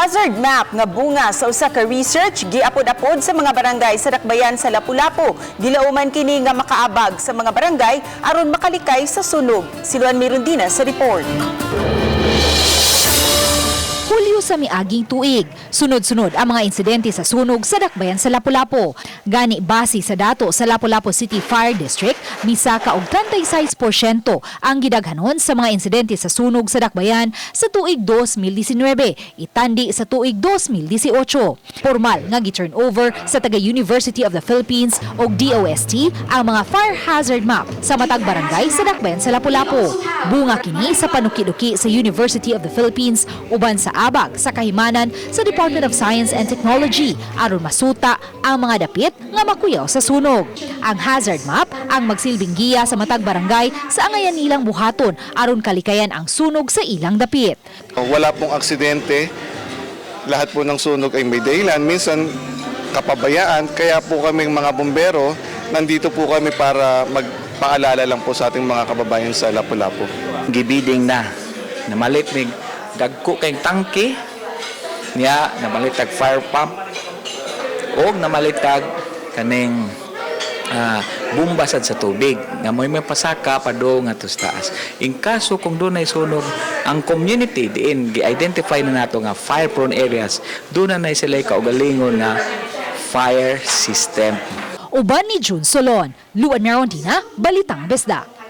Hazard map nga bunga sa usa ka research giapod-apod sa mga barangay sa dakbayan sa Lapu-Lapu. Gilauman kini nga makaabag sa mga barangay aron makalikay sa sunog. Si Luan Mirundina sa report. Hulyo sa miaging tuig, sunod-sunod ang mga insidente sa sunog sa dakbayan sa Lapu-Lapu. Gani base sa dato sa Lapu-Lapu City Fire District, misaka og 36% ang gidaghanon sa mga insidente sa sunog sa dakbayan sa tuig 2019, itandi sa tuig 2018. Formal nga gi-turn over sa taga University of the Philippines og DOST ang mga fire hazard map sa matag barangay sa dakbayan sa Lapu-Lapu. Bunga kini sa panuki-duki sa University of the Philippines uban sa abag sa kahimanan sa Department of Science and Technology aron masuta ang mga dapit nga makuyaw sa sunog. Ang hazard map ang magsilbing giya sa matag barangay sa angayan nilang buhaton aron kalikayan ang sunog sa ilang dapit. Wala pong aksidente. Lahat po ng sunog ay may dahilan. Minsan, kapabayaan. Kaya po kaming mga bombero, nandito po kami para magpaalala lang po sa ating mga kababayan sa Lapu-Lapu. Gibiding na namalit mig dagko kay tangke niya, namalit tag fire pump og namalit tag kaning bomba sad sa tubig nga mo'y may pasaka padung ngadto sa taas in kaso kung dunay sunog ang community diin gi-identify na nato nga fire prone areas. Doon na sila kaugalingon nga fire system. Uban ni June Solon, Luan Merondina, Balitang Bisdak.